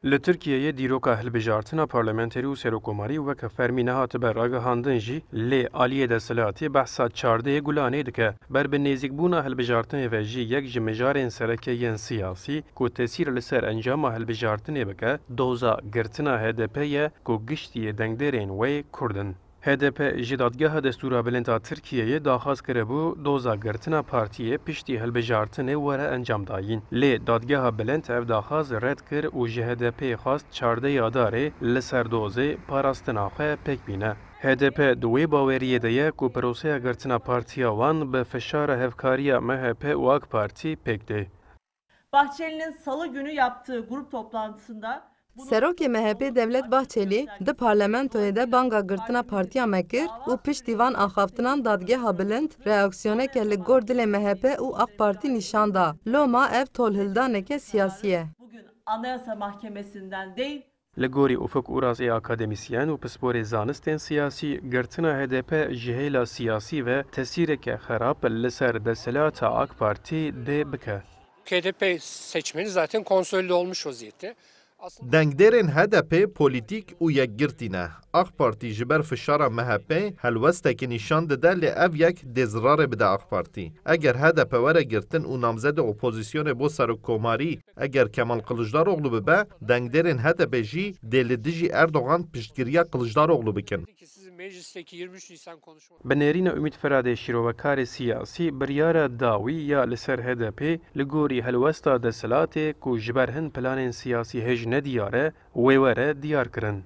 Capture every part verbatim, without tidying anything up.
Li Tirkiyeyê dîroka hilbijartina parlamenterî û serokkomarî weke fermî nehatibe ragihandin jî, lê aliyê desthilatê behsa çardehê Gulanê dike. Ber bi nêzîkbûna hilbijartinê ve jî yek ji mijarên sereke yên siyasî ku tesîr li ser encama hilbijartinê bike, doza girtina H D P ye ku giştî dengdêrên wê Kurd in. H D P ji Dadgeha Destûra Bilind a Tirkiyeyê daxwaz kiribû doza girtina partiyê piştî hilbijartinê were encamdayîn. Lê Dadgeha Bilind ev daxwaz red kir û ji H D P'ê xwest çardeh Adarê li ser dozê parastina xwe pêk bîne. H D P di wê baweriyê de ye ku proseya girtina partiya wan bi fişara hevkariya M H P û AK Partî pêk tê. Bahçeli'nin salı günü yaptığı grup toplantısında Serokê M H P Devlet Bahçelî di parlamentoyê de banga girtina partiya me kir û piştî van axaftinan Dadgeha Bilind reaksiyoneke li gor dilê M H P û AK Partî nîşan da. Loma ev tolhildaneke siyasî ye. Bugün Anayasa Mahkemesi'nden değil, Li gorî Ufuk Uras ê akademîsyen û pisporê zanistên siyasî, girtina H D P ji hêla siyasî ve tesîreke xerab li ser desthilata AK Partî dê bike. K D P seçmeni zaten konsolide olmuş vaziyette. Dengdêrên H D P polîtîk û yekgirtî ne. AK Partî ji ber fişara M H P helwestekê nîşan dide, lê ev yek dê zirarê bide AK Partî. Eger H D P were girtin û namzedê opozîsyonê bo serokkomarî, eger Kemal Kılıçdaroğlu bibe, dengdêrên H D P jî dê li dijî Erdogan piştgiriya Kılıçdaroğlu bikin. Peki siz meclisteki yirmi üç Nisan konuşma Bi nêrîna Umît Firadê şîrovekarê siyasî biryara dawî ya li ser H D P li gorî helwesta desthilatê ku ji ber hin planên siyasî hêj nediyar e, wê were diyar kirin.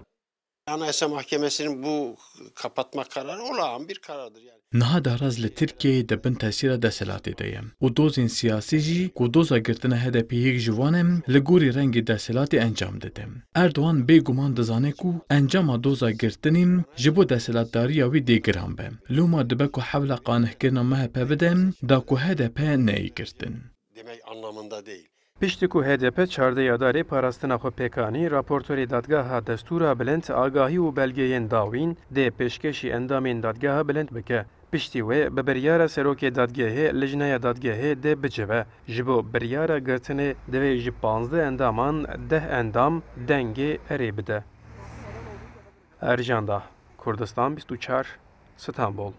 Anayasa Mahkemesi'nin bu kapatma kararı olağan bir karardır. Yani Niha daraz li Tirkiyeyê di bin tesîra desthilatê de ye û dozên siyasî jî ku doza girtina H D P yek ji wan e, li gorî rengê desthilatê encam dide. Erdogan bêguman dizane ku encama doza girtinê ji bo desthilatdariya wî dê giran be. Loma dibe ku hewla qanihkirina M H P bide, da ku H D P neyê girtin. Demek anlamında değil. Piştî ku H D P çardeh Adarê parastina xwe pêk anî, raportorê Dadgeha Destûra Bilind agahî û belgeyên dawîn dê pêşkêşî endamên Dadgeha Bilind bike. Piştî wê bi biryara serokê dadgehê lijneya dadgehê dê bicive. Ji bo biryara girtinê divê ji panzdeh endaman deh endam dengê erê bide. Ercan Dah, Kurdistan bîst û çar, Stenbol.